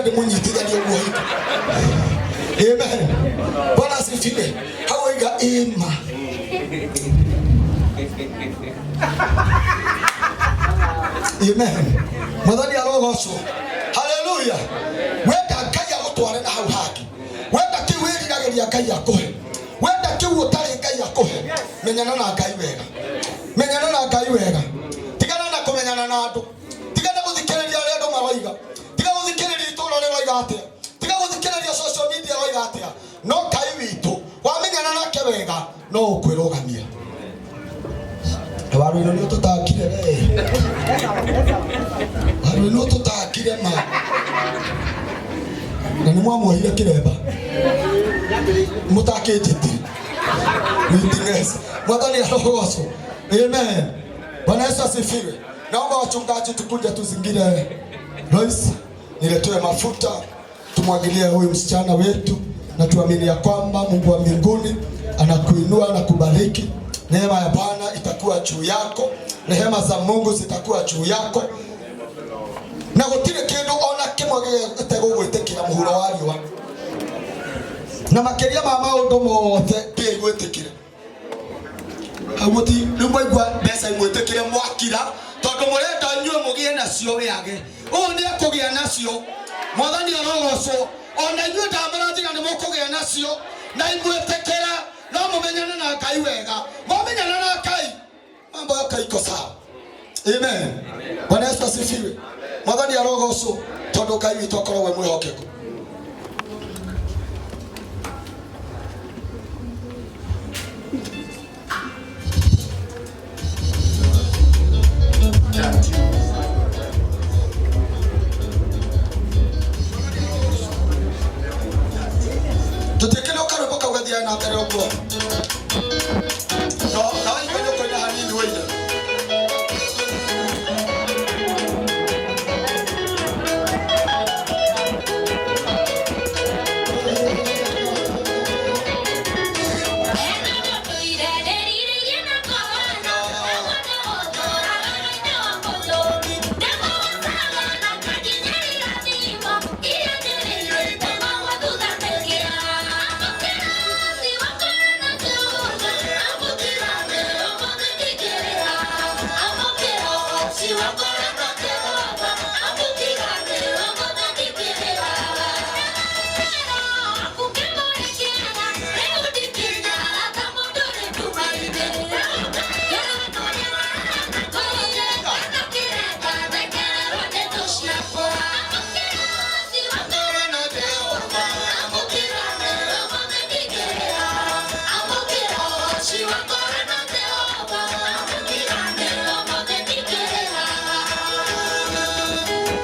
Ndĩmũnyitithanie ũguo hingo. Amen. Bwana asifiwe. Hau oiga ĩma. Amen. Mwathani arogocwo. Haleluya. Wenda Ngai agũtware na hau hangĩ. Wenda kĩu wĩriragĩria Ngai akũhe. Wenda kĩu ũtarĩ Ngai akũhe. Menyana na Ngai wega. Menyana na Ngai wega. Tigana na kũmenyana na andũ. Tigana gũthikĩrĩria ũrĩa andũ maroiga. Tiga gũthikĩrĩria itũũra rĩroiga atĩa. Tiga gũthikĩrĩria social media ĩroiga atĩa. No Ngai witũ wamenyana nake wega no ũkwĩrũgamia. Waru ĩno nĩ ũtũtakire we. Waru ĩno ũtũtakire ma. Na nĩ mwamuohire kĩremba. Mũtakĩnjĩtie. Witness. Mwathani arogocwo. Amen. Bwana Yesu asifiwe. Naomba wachungaji tukuje tuzingire Lois, niletewe mafuta tumwagilie huyu msichana wetu, na tuamini ya kwamba Mungu wa mbinguni anakuinua na kubariki. Neema ya Bwana itakuwa juu yako, rehema za Mungu zitakuwa juu yako, na gũtirĩ kĩndũ ona kĩmwe gĩtegũgwĩtĩkĩra mũhuro wa riũa, na makĩria ma maũndũ mothe mbia igwĩtĩkĩre. Hau mũti rĩu mwaigua mbeca imwĩtĩkĩre mwakira, tondũ mũrenda inyuĩ mũgĩe nacio wĩage. Ũũ nĩ ekũgĩa nacio. Mwathani arogocwo. Ona inyuĩ ndamũrathira nĩ mũkũgĩa nacio na imwĩtĩkĩre, no mũmenyane na Ngai wega. Mwamenyana na Ngai mambo yako iko sawa. Amen. Bwana Yesu asifiwe. Mwathani arogocwo tondũ Ngai witũ akoragwo e mwĩhokeku. Tũtiĩkĩre karwĩmbo kau gathiaga na mbere ũguo. No, no igua nĩ ũkũina hanini wĩine.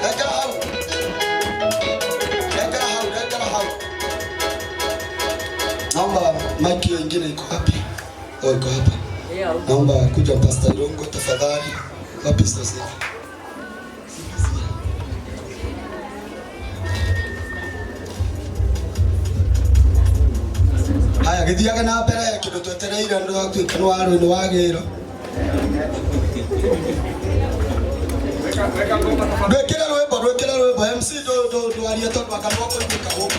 Rekera hau. Rekera hau, rekera hau. Naomba mic hiyo ingine iko wapi? Oh, iko hapa. Naomba kuja Pastor Irongo tafadhali. Wapi sasa? Haya, gĩthiage na mbere kĩndũ twetereire nĩ watuĩka nĩ warũ nĩ wagĩra. Ndwĩkĩre rwĩmbo, ndwĩkĩre rwĩmbo MC ndwarie tondũ anga no kũiguĩka gũkũ.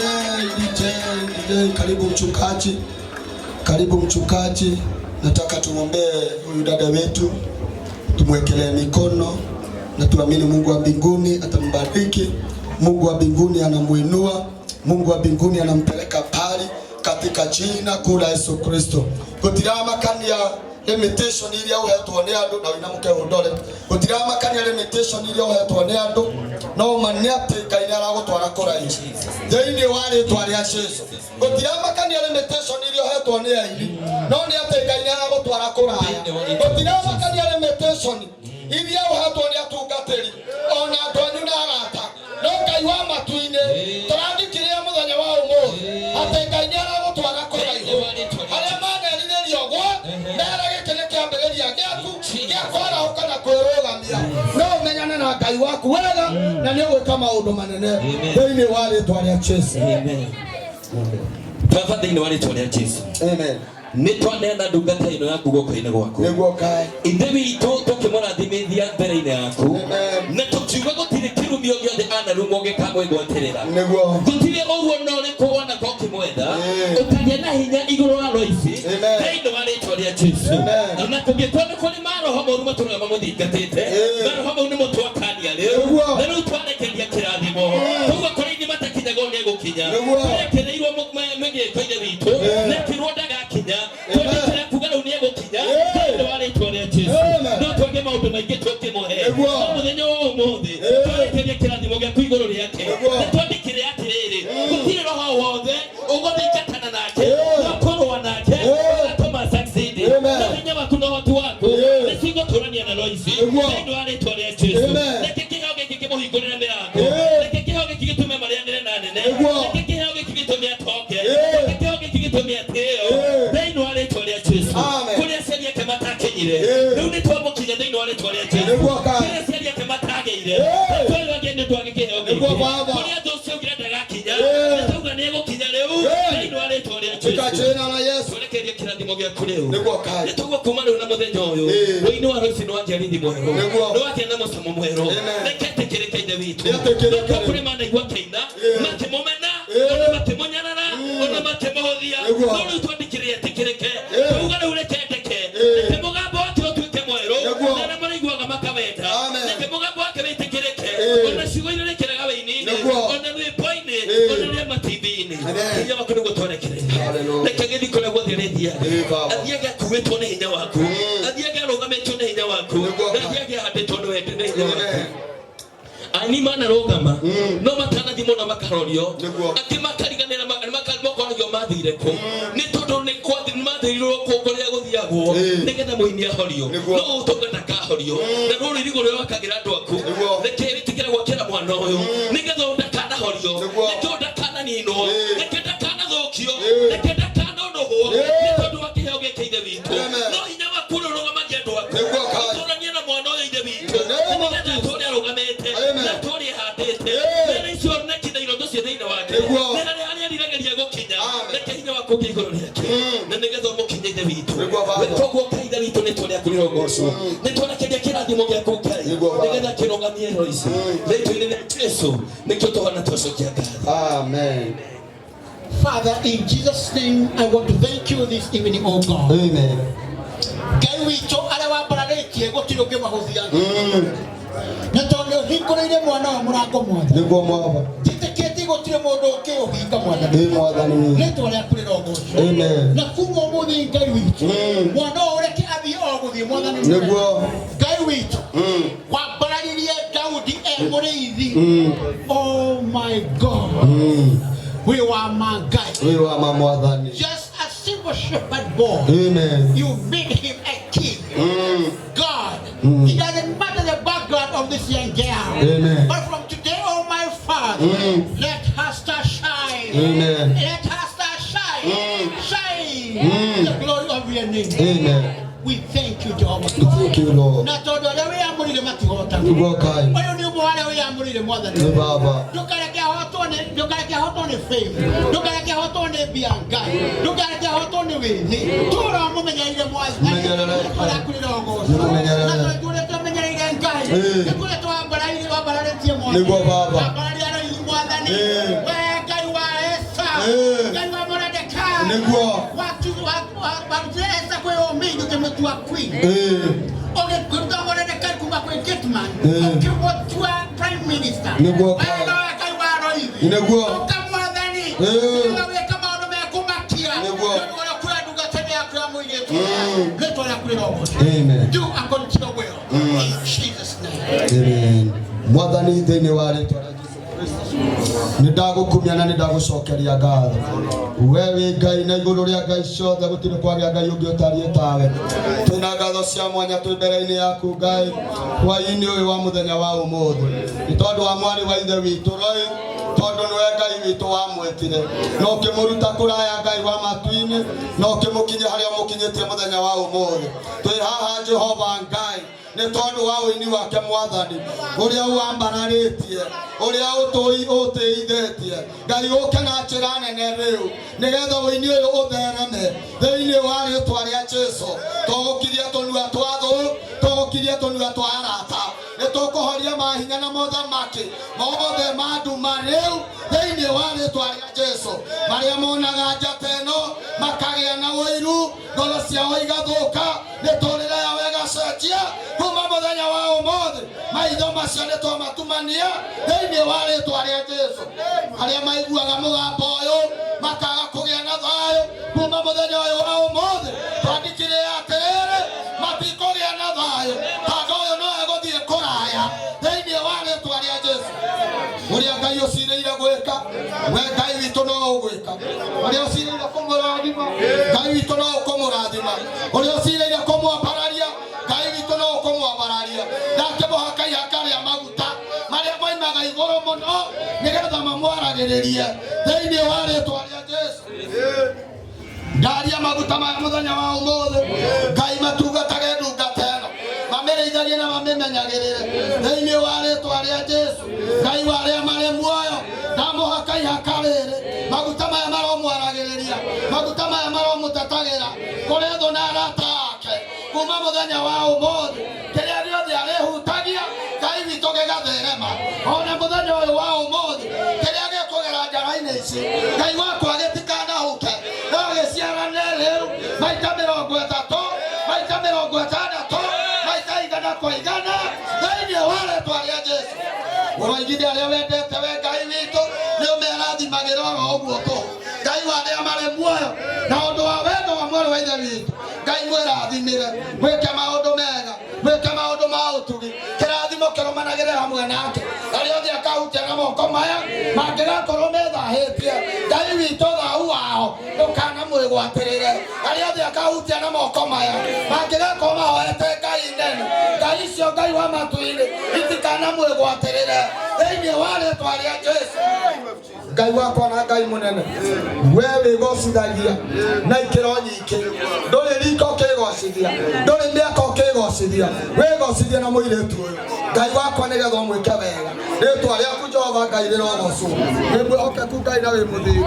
DJ, DJ, karibu mchungaji, karibu mchungaji. Nataka tumwombee huyu dada wetu, tumwekelee mikono na tuamini Mungu wa mbinguni atambariki. Mungu wa mbinguni anamuinua, Mungu wa mbinguni anampeleka pali katika jina kuu la Yesu Kristo. Gutiramakania limitation iria uhetwo nĩ andũ na wĩna mũke ũndore. Gutiramakania limitation iria uhetwo nĩ andũ, no ma nĩ atĩ Ngai nĩ aragũtwara kũraihu thĩinĩ wa rĩtwa rĩa Jesu. Gutiramakania limitation iria uhetwo nĩ aini, no nĩ atĩ Ngai nĩ aragũtwara kũraya. Gutiramakania limitation iria uhetwo nĩ atungatĩri ona andũ anyu na arata, no Ngai wa matu-inĩ tũrandikĩrĩra mũthenya wa ũmũthĩ atĩ Ngai nĩ aragũtwara kũraihu. Harĩa manerirĩria ũguo mera gĩkĩ nĩ kĩambĩrĩria gĩaku gĩa kwarahũka na kwĩrũgamia. No ũmenyane na Ngai waku wega na nĩ ũgwĩka maũndũ manene thĩinĩ wa rĩtwa rĩa Jesu. Amen. Baba, thĩinĩ wa rĩtwa rĩa Jesu, Amen. Nĩ twaneana ndungata ĩno yaku guoko-inĩ gwaku. Nĩguo Ngai. Ithe witũ, tũkĩmũrathimithia mbere-inĩ yaku, Amen. na tũkiuga gũtirĩ kĩrumio gĩothe anarumwo gĩkamwĩgwatĩrĩra. Nĩguo. Gũtirĩ ũguo na ũrĩkũ wonaka ũkĩmwetha Amen. ũkagĩa na hinya igũrũ wa Loisi Amen. thĩinĩ wa rĩtwa rĩa Jesu. Amen. Na kũngĩkorwo nĩ kũrĩ maroho moru matũraga mamũthingatĩte, Amen. maroho mau nĩmo twakania rĩu, Nĩguo. na rĩu twarekeria kĩrathimo. Koguo kũrĩ inyuĩ matakinyagwo nĩ egũkinya, Nĩguo. twerekereirwo mĩgĩko-inĩ witũ Amen. na kĩrwo ndagakinya, twandĩkĩra kuga rĩu nĩ egũkinya Amen. thĩinĩ wa rĩtwa rĩa Jesu. Amen. No twage maũndũ maingĩ tũngĩmũhe, Nĩguo. no mũthenya wa ũmũthĩ Amen. twarekeria kĩrathimo gĩaku igũrũ rĩake, Nĩguo. na twandĩkĩre atĩrĩrĩ, gũtirĩ roho wothe ũgũthingatana nake Amen. na kũrũa nake Amen. ũgatũma succeed. Amen. Na hinya waku na ũhoti waku Amen. nĩcigũtũrania na Loisi Nĩguo. thĩinĩ wa rĩtwa rĩa Jesu. Amen. Reke kĩheo gĩkĩ kĩmũhingũrĩre mĩrango. Amen. Reke kĩheo gĩkĩ gĩtũme marĩanĩre na nene. Nĩguo. Reke kĩheo gĩkĩ gĩtũme atonge. Amen. Reke kĩheo gĩkĩ gĩtũme atĩĩo Amen. thĩinĩ wa rĩtwa rĩa Jesu. Amen. Kũrĩa aciari ake matakinyire, Amen. rĩu nĩ twamũkinya thĩinĩ wa rĩtwa rĩa Jesu. Nĩguo Ngai. Kũrĩa aciari ake matagĩire, Amen. twaiga nĩ twage kĩheo Nĩguo gĩkĩ. Baba. Kũrĩa thũ ciaugire ndagakinya, Amen. nĩ twauga nĩ egũkinya rĩu Amen. thĩinĩ wa rĩtwa rĩa Katika Jesu. jina la Yesu. Twerekeria kĩrathimo gĩaku rĩu. Nĩguo Ngai. Nĩ twaigua kuma rĩu na mũthenya ũyũ, Ĩĩ. ũini wa Loisi nĩ wanjia rithi mwerũ, Nĩguo. nĩ wagĩa na mũcamo mwerũ. Amen. Reke etĩkĩrĩke, Ithe witũ. Nĩetĩkĩrĩke. No kũrĩ manaigua akĩina, Ĩĩ. makĩmũmena, Ĩĩ. ona makĩmũnyarara, ona makĩmũhũthia, Nĩguo. no rĩu twandĩkĩre etĩkĩrĩke. Ĩĩ. Twauga rĩu reke endeke. Ĩĩ. Reke mũgambo wake ũtuĩke mwerũ, Nĩguo. na arĩa maraiguaga makawenda. Amen. Reke mũgambo wake wĩtĩkĩrĩke, Ĩĩ. ona ciugo iria ũrekĩraga wĩini-inĩ, Nĩguo. ona rwĩmbo-inĩ, Ĩĩ. ona rĩa ma-TV-inĩ. Amen. Hinya waku nĩguo twerekereria. Hallelujah. Reke gĩthiĩ kũrĩa guothe ũrĩthiaga, Ĩĩ, Baba. athiage akuĩtwo nĩ hinya waku, athiage arũgamĩtio nĩ hinya waku, Nĩguo. na athiage ahandĩtwo nĩ wende nĩ hinya waku. Amen. Aini manarũgama no matanathiĩ mũno makarorio, Nĩguo. angĩ makariganĩra, makoragio mathire kũ, nĩ tondũ nĩ mathĩrirwo kũ kũrĩa gũthiagwo Ĩĩ. nĩgetha mũini ahorio. Nĩguo. No ũtũnga ndakahorio na rũrũ irigũ rũrĩa wakagĩra andũ aku. Nĩguo. Reke wĩtĩkĩre gwakĩra mwana ũyũ nĩgetha ũyũ ndakanahorio, Nĩguo. nĩkĩo ndakananinwo, Ĩĩ. nĩkĩo ndakanathũkio, Ĩĩ. nĩkĩo ndakanonũhwo, Ĩĩ. nĩ tondũ wa kĩheo gĩkĩ, Ithe witũ. Amen. No hinya waku ũrĩa ũrũgamagia andũ aku, Nĩguo Ngai. ũtũranie na mwana ũyũ, Ithe witũ, In the name of nĩgetha atũũre arũgamĩte Amen. na atũũre ehandĩte. Ĩĩ. Mbere icio nekinda iroto ciĩ thĩinĩ wake, Nĩguo. nĩ harĩa harĩa eriragĩria gũkinya. Amen. Reke hinya waku ũgĩe igũrũ rĩake na nĩgetha ũmũkinye, Ithe witũ. Nĩguo, Baba. Koguo Ngai, Ithe witũ, nĩ tũrĩa kũrĩrogocwo, nĩ twarekeria kĩrathimo gĩaku, Ngai, Nĩguo, Baba. nĩgetha kĩrũgamie Loisi rĩtwa-inĩ rĩa Jesu, nĩkĩo tũhana twacokia ngatho. Amen. Father, in Jesus' name, I want to thank you this evening, oh God. Amen. Ngai witũ, arĩa wambararĩtie gũtirĩ ũngĩmahũthia, na tondũ ũhingũrĩire mwana wa mũrango, Mwathani, Nĩguo Mwaba. njĩtĩkĩtie gũtirĩ mũndũ ũngĩũhinga, Mwathani. Ĩ Mwathani. Rĩtwa rĩaku rĩrogocwo. Amen. Na kuma ũmũthĩ, Ngai witũ, mwana ũyũ reke athiĩ o gũthiĩ, Mwathani mũnene. Nĩguo. Ngai witũ, wambararirie Daudi e mũrĩithi. Oh my God, wĩ wa ma, Ngai. Wĩ wa ma, Mwathani. Just a simple shepherd boy, Amen. you made him a king. God, it doesn't matter the background of this young girl. Amen. But from today, oh my Father, let her star shine. Amen. Let her star shine. Shine the glory of your name. Amen. We thank you, Jehovah God. Thank you, Lord. Na tondũ arĩa wĩyamũrĩire matihotaga. Nĩguo Ngai. Ũyũ nĩ ũmwe wa arĩa wĩyamũrĩire, Mwathani. Nĩ Baba. Ndũkareke ahotwo nĩ fame, ndũkareke ahotwo nĩ mbia, Ngai, ndũkareke ahotwo nĩ wĩthĩ, tũra mũmenyereire, Mwathani. Menyerere. Rĩtwa rĩaku rĩrogocwo. Nĩmũmenyerere. Na tondũ ũrĩa tũmenyereire, Ngai, Ĩĩ. nĩ kũrĩa twambararĩtie, Mwathani. Nĩguo, Baba. Wambararia rĩu, Mwathani. Ĩĩ. We Ngai wa Nĩguo. Warutire Esther kwĩ ũmĩndĩ ũkĩmũtua queen. Ĩĩ. Ũgĩkĩruta Mordecai kuma kwĩ gateman, Ĩĩ. ũkĩmũtua prime minister. Nĩguo. Wee nowe Ngai wa Roithi. Nĩguo. Ũka Mwathani. Ĩĩ. Nĩwe wĩka maũndũ mekũmakia. Nĩguo. Nĩ ũndũ ũrĩa kuoya ndungata ĩno yaku ya mũirĩtu. Rĩĩtwa rĩaku rĩrogocwo. Amen. Do according to your will. In Jesus' name. Amen. Mwathani thĩinĩ wa rĩtwa rĩa Jesu Kristo nĩ ndagũkumia na nĩ ndagũcokeria ngatho. We wĩ Ngai na igũrũ rĩa ngai ciothe gũtirĩ kwagĩa Ngai ũngĩ ũtariĩ tawe. Twĩna ngatho cia mwanya twĩ mbere-inĩ yaku Ngai hwaĩ-inĩ ũyũ wa mũthenya wa ũmũthĩ nĩ tondũ wa mwarĩ wa ithe witũ Roy, tondũ nĩwe Ngai witũ wamwĩtire na ũkĩmũruta kũraya Ngai wa matu-inĩ na ũkĩmũkinyia harĩa ũmũkinyĩtie mũthenya wa ũmũthĩ. Twĩ haha Jehova Ngai nĩ tondũ wa ũini wake Mwathani ũrĩa wambararĩtie ũrĩa ũtĩithĩtie Ngai ũke na njĩra nene rĩu nĩgetha ũini ũyũ ũthereme thĩinĩ wa rĩtwa rĩa Jesu. Tũgũkiria tũnua twa thũ, tũgũkiria tũnua twa arata, nĩ tũkũhoria mahinya na mothamaki mothe ma nduma rĩu thĩinĩ wa rĩtwa rĩa Jesu. Marĩa monaga njata ĩno makagĩa na ũiru, ngoro ciao igathũka, mĩtũrĩre yao ĩgacenjia kuma mũthenya wa ũmũthĩ. Maitho macio nĩ twamatumania thĩinĩ wa rĩtwa rĩa Jesu. Arĩa maiguaga mũgambo ũyũ makaga kũgĩa na thayũ kuma mũthenya ũyũ wa ũmũthĩ, twandĩkire atĩrĩrĩ, matikũgĩa na thayũ tondũ ũyũ no egũthiĩ kũraya thĩinĩ wa rĩtwa rĩa Jesu. Ũrĩa Ngai ũcirĩire gwĩka, we Ngai witũ no ũgwĩka. Ũrĩa ũcirĩire kũmũrathima, Ngai witũ no ũkũmũrathima. Ũrĩa ũcirĩire kũmwambararia, Ngai witũ no ũkũmwambararia. Ndakĩmũhaka ihaka rĩa maguta marĩa moimaga igũrũ mũno nĩgetha mamwaragĩrĩrie thĩinĩ wa rĩtwa rĩa Jesu. Ndaria maguta maya mũthenya wa ũmũthĩ, Ngai matungatage ndungata ĩno, mamĩrĩithagie na mamĩmenyagĩrĩre thĩinĩ wa rĩtwa rĩa Jesu. Ngai wa arĩa marĩ muoyo, ndamũhaka ihaka rĩrĩ, maguta maya maromwaragĩrĩria, maguta maya maromũtetagĩra kũrĩ thũ na arata ake kuma mũthenya wa ũmũthĩ. Kĩrĩa gĩothe arĩhutagia Ngai witũ gĩgatherema ona mũthenya ũyũ wa ũmũthĩ. Kĩrĩa gĩkũgera njara-inĩ ici Ngai wakwa gĩtikanahuke, no gĩciarane rĩu maita 30, maita 60, maita 100 kwa 100 thĩinĩ wa rĩtwa rĩa Jesu. Ũroigithia arĩa wendete we Ngai witũ nĩ ũmerathimagĩra oro ũguo tũhũ. Ngai wa arĩa marĩ muoyo na ũndũ wa wendo wa mwarĩ wa ithe witũ, Ngai mwĩrathimĩre, mwĩke maũndũ mega, mwĩke maũndũ ma ũtugi, kĩrathimo kĩrũmanagĩre hamwe nake. Arĩa othe akahutia na moko maya mangĩgakorwo methahĩtie, Ngai witũ thahu wao ndũkanamwĩgwatĩrĩre. Arĩa othe akahutia na moko maya mangĩgakorwo mahoete Ngai nene, Ngai icio Ngai wa matu-inĩ itikanamwĩgwatĩrĩre thĩinĩ wa rĩtwa rĩa Jesu. Ngai wakwa na Ngai mũnene, we wĩgocithagia na ikĩro nyingĩ, ndũrĩ rika ũkĩgocithia, ndũrĩ mĩaka ũkĩgocithia, wĩgocithia na mũirĩtu ũyũ Ngai wakwa nĩgetha ũmwĩke wega. Rĩtwa rĩaku Jehova Ngai rĩrogocwo. Wĩ mwĩhokeku Ngai na wĩ mũthingu,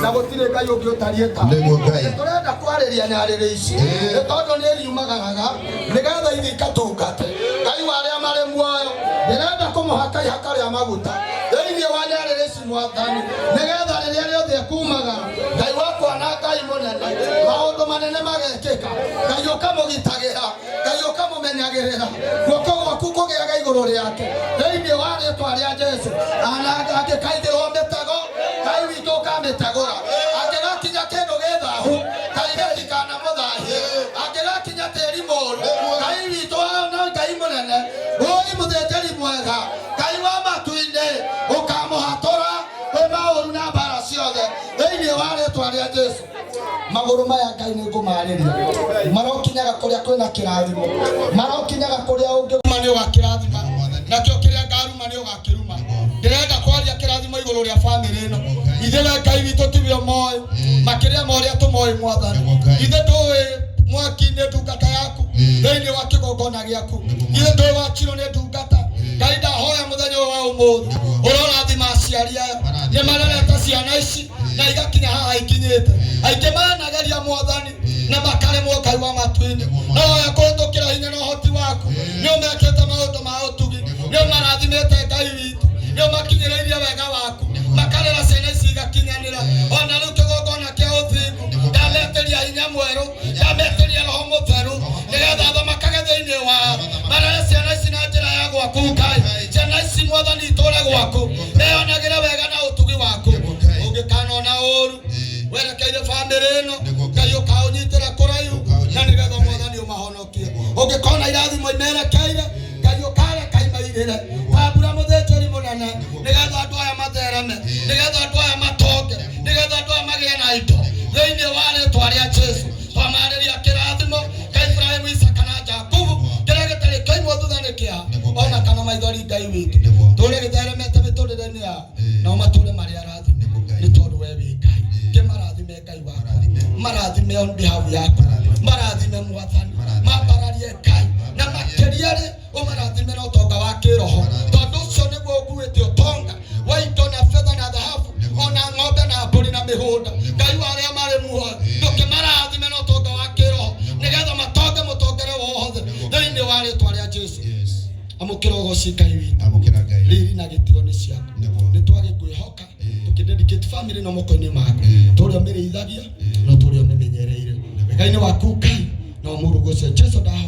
na gũtirĩ Ngai ũngĩ ũtariĩ tawe. Nĩguo Ngai. Tũrenda kwarĩria nyarĩrĩ ici nĩ tondũ nĩ riumagaraga nĩgetha ithiĩ ikatungate Ngai wa arĩa marĩ muoyo. Ndĩrenda kũmũhaka ihaka rĩa maguta thĩinĩ wa nyarĩrĩ ici Mwathani, nĩgetha rĩrĩa rĩothe ekumagara Ngai wakwa na Ngai mũnene, maũndũ manene magekĩka. Ngai ũkamũgitagĩra, Ngai ũkamũmenyagĩrĩra, guoko gwaku kũgĩaga igũrũ rĩake thĩinĩ wa rĩtwa rĩa Jesu. Angĩkaigĩrwo mĩtego, Ngai witũ ũkamĩtegũra. Angĩgakinya kĩndũ gĩ thahu, Ngai gĩtikanamũthahie. Angĩgakinya tĩri mũũru, Ngai witũ na Ngai mũnene, ũi mũthĩnjĩri mwega, Ngai wa matu-inĩ ũkamũhatũra kwĩ maũru na mbara ciothe thĩinĩ wa rĩtwa rĩa Jesu. Magũrũ maya Ngai nĩ ngũmarĩria, marokinyaga kũrĩa kwĩna kĩrathimo, marokinyaga kũrĩa ũngĩruma nĩ ũgakĩrathima, nakĩo kĩrĩa ngaruma nĩ ũgakĩruma. Ndĩrenda kwaria kĩrathimo igũrũ rĩa bamĩrĩ ĩno. Ithuĩ we Ngai witũ tiwe ũmoĩ makĩria ma ũrĩa tũmoĩ Mwathani. Ithuĩ tũĩ mwaki nĩ ndungata yaku thĩinĩ wa kĩgongona gĩaku. Ithuĩ tũĩ wakirwo nĩ ndungata. Ngai ndahoya mũthenya ũyũ wa ũmũthĩ ũrorathima aciari aya nĩ marerete ciana ici na igakinya haha ikinyĩte. Aingĩ manageria Mwathani na makaremwo Ngai wa matu-inĩ, no oya kũhĩtũkĩra hinya na ũhoti waku nĩ ũmekĩte maũndũ ma ũtugi, nĩ ũmarathimĩte Ngai witũ, nĩ ũmakinyĩrĩirie wega waku, makarera ciana ici igakinyanĩra ona rĩu kĩgongona kĩa ũthingu. Mwerũ, ndametĩria Roho Mũtheru nĩgetha athamakage thĩinĩ wao, marere ciana ici na njĩra ya gwaku. Ngai, ciana ici, Mwathani, itũre gwaku, meyonagĩre wega na ũtugi waku. Ũngĩkanona ũru werekeire bamĩrĩ ĩno, Ngai, ũkaũnyitĩra kũraihu na nĩgetha, Mwathani, ũmahonokie. Ũngĩkona irathimo imerekeire, Ngai, ũkareka imairĩre ta mbura, mũthĩnjĩri mũnene, nĩgetha andũ aya mathereme, nĩgetha andũ aya matonge, nĩgetha andũ aya magĩe na indo thĩinĩ wa rĩtwa rĩa Jesu. Twamarĩria kĩrathimo ka Ibrahimu, Isaka na Jakubu, kĩrĩa gĩtarĩ kĩaimwo thutha nĩ kĩa ona kana maithori. Ngai witũ, tũrĩ gĩtheremete mĩtũrĩre-inĩ yao, nao matũre marĩ arathime, nĩ tondũ we wĩ Ngai. Kĩmarathime, Ngai wakwa, marathime on behalf yaku, marathime, Mwathani, mambararie, Ngai, na makĩria rĩ ũmarathime na ũtonga wa kĩroho, tondũ ũcio nĩguo ũkuĩte ũtonga wa indo na betha na thahabu, ona ng'ombe na mbũri na mĩgũnda. Ngai wa arĩa marĩ muoyo, ndũkĩmarathime na ũtonga wa kĩroho nĩgetha matonge mũtongere wothe thĩinĩ wa rĩtwa rĩa Jesu. Amũkĩra ũgoci, Ngai witũ. Amũkĩra, Ngai. Riri na gĩtĩo nĩ ciaku. Nĩ twagĩkwĩhoka, tũkĩdedicate family no moko-inĩ maku, tũrĩa ũmĩrĩithagia no tũrĩa ũmĩmenyereire wega-inĩ waku, Ngai, na mũrũgũ ũcio Jesu ndahoya.